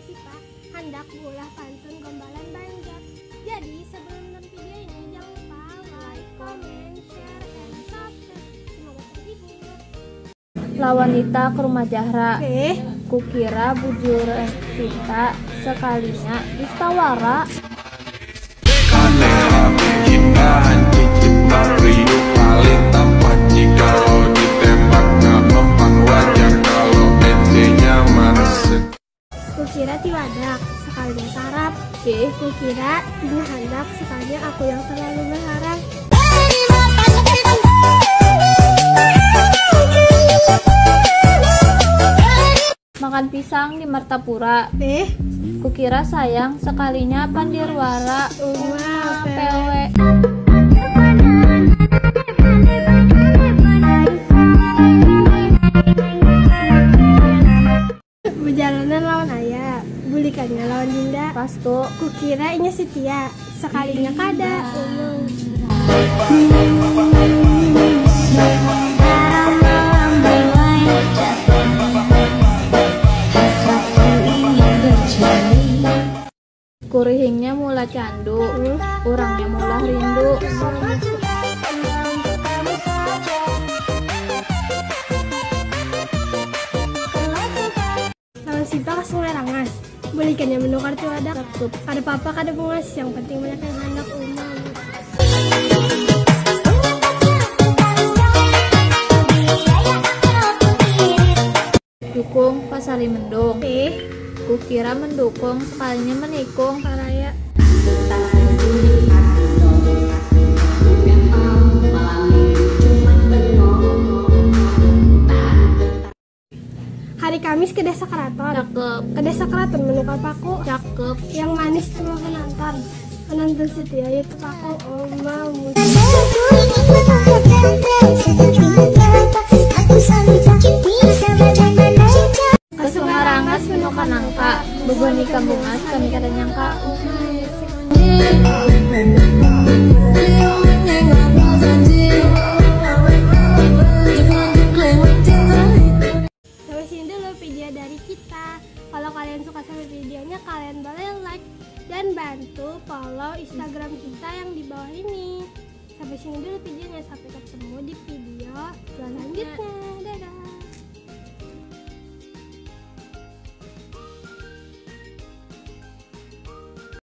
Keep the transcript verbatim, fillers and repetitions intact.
Kita hendak mengulah pantun gombalan Banjar. Jadi sebelum nonton video ini, jangan lupa like, comment, share, and subscribe. Semoga terhibur. Lawan Nita ke rumah Jahra. Eh. Kukira bujur Nita, sekalinya dusta wara. Kamera bikin bahan cicit mah riuh, paling tampan jikalau ditembak, nggak mempan wajar kalau ente nyaman. Kukira tiwadak, sekalinya tarap. Oke. Kukira inya handak, sekalinya aku yang terlalu berharap. Makan pisang di Martapura. Eh. Kukira sayang, sekalinya pandir wara. Uma pewe. Bejalanan lawan ayah, bulikannya lawan Dinda. Pastu. Kukira inya si Tia, sekalinya kada. Ulun. Kurihingnya mula candu, urangnya mula rindu. Lawan sipa ka Sungai Rangas, bulikannya menukar tiwadak. Kada papa, kada bungas, yang penting banyak yang handak. Uma. Dukung pasari mendung. Eh. Kukira mendukung, sekalinya menikung. Karaya. Hari Kamis ke Desa Keraton. Cakep. Ke Desa Keraton menukar paku. Cakep. Yang manis cuma penonton. Penonton setia itu paku. Oh, mau. Ke Sungai Rangas menukar nangka. Bebuhan ikan bungas kami kada nyangka. Sampai sini dulu video dari kita. Kalau kalian suka sama videonya, kalian boleh like dan bantu follow Instagram kita yang di bawah ini. Sampai sini dulu videonya. Sampai ketemu di video selanjutnya. Dadah.